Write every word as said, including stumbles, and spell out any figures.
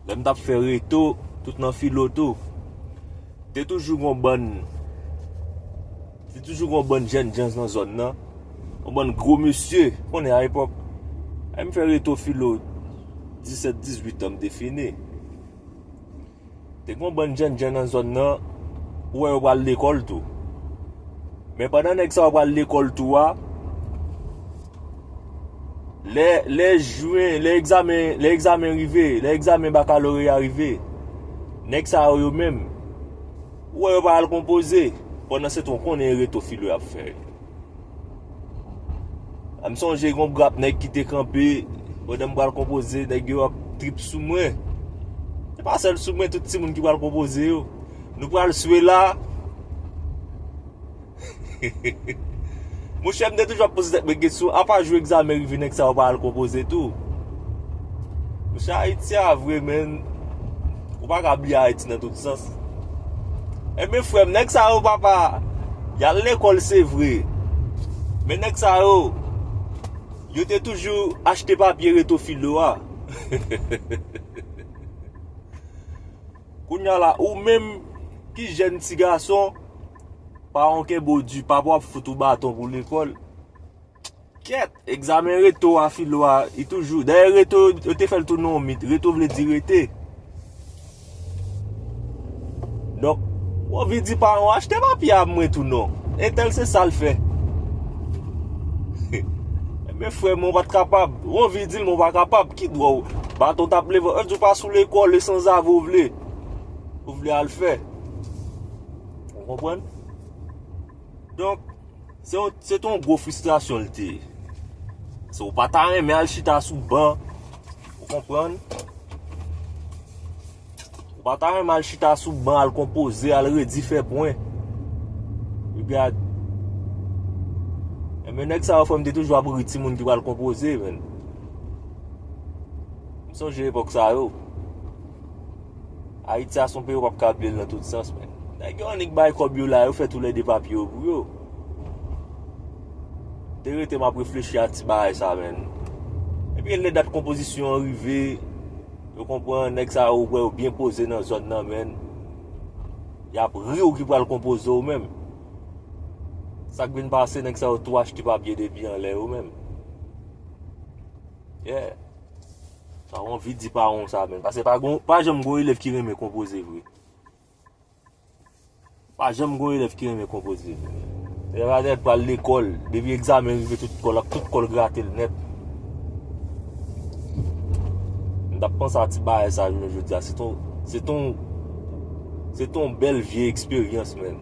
Lè m t ap fè reto, tout nan filo tou, te toujou gon bann, te toujou gon bann jènjan nan zòn nan, yon bann gwo mesye, konnen a epòk, lè m fè reto filo, disèt, dizuit an m te fini. Te gon bann jènjan nan zòn nan, ou wè yo pral lekòl tou. Men pandan nèg sa yo pral lekòl tou a, lè, lè jen, lè egzamen, lè egzamen rive, lè egzamen bakaloreya rive, nèg sa yo, yo menm, ou wè yo pa al konpoze, pandan se tan w konnen reto filo y ap fè. M sonje gon brap nèg ki te kanpe, pandan m pral konpoze, nèg yo ap trip sou mwen. Se pa sèl sou mwen, tout timoun ki pral konpoze yo. Nou pral swe la. Monchè, m te toujou ap poze tèt mwen kesyon, apa jou egzamen rive, nèg sa yo pa al konpoze tou? Monchè, Ayiti a vre, menn. Ou pa ka bliye Ayiti nan tout sans. Ebyen, frè m, nèg sa yo, papa, y al lekòl, se vre. Men nèg sa yo, yo te toujou achte papye reto filo a. Kounye a la, ou menm ki jèn ti gason, paran w kenbe w di, papa w ap fout ou baton pou lekòl. Kèt, egzamen reto a filo a, li toujou. Dayè reto, yo te fè l tou nan yon mit. Reto vle di rete. Donk, ou anvi di paran w achte papye a mwen tou non. Entèl se sa l fè. Men frè mwen, ou pa t kapab. Ou anvi di l, men ou pa kapab. Ki dwa w? Baton t ap leve. Yo di w pa sou lekòl, e sanzave w vle. Ou vle al fè. Ou konprann? Donk, se yon, se te yon gwo fristrasyon l te ye. Se ou pa ta renmen al chita sou ban, ou konprann? Ou pa ta renmen al chita sou ban, al konpoze, al redi, fè pwen. Ou gad. Enben, nèg sa yo, frè m, te toujou ap ri timoun ki pral konpoze, menn. M sonje epòk sa yo. Ayiti a se yon peyi ou p ap ka bliye l nan tout sans, menn. Nèg yo annik bay kòb yo la, yo fè toulède papye yo pou yo. Te rete m ap reflechi a ti bagay sa, menn. Epi lè dat konpozisyon an rive, yo konprann, nèg sa yo, ou wè yo byen poze nan zòn nan, menn. Y ap ri w ki pral konpoze w menm. Sa k vin pase, nèg sa yo tou achte papye depi anlè yo menm. Yeah. Sa w anvi di paran w sa, menn. Paske pa gon, pa janm gon elèv ki renmen konpoze vre. Pa janm gon elèv ki renmen konpoze vre. Elèv la nèt pral lekòl, depi egzamen rive tout kò l, tout kò l grate l nèt. M t ap panse a ti bagay sa jounen jodi a. Se ton, se ton, se ton bèl vye eksperyans, menn.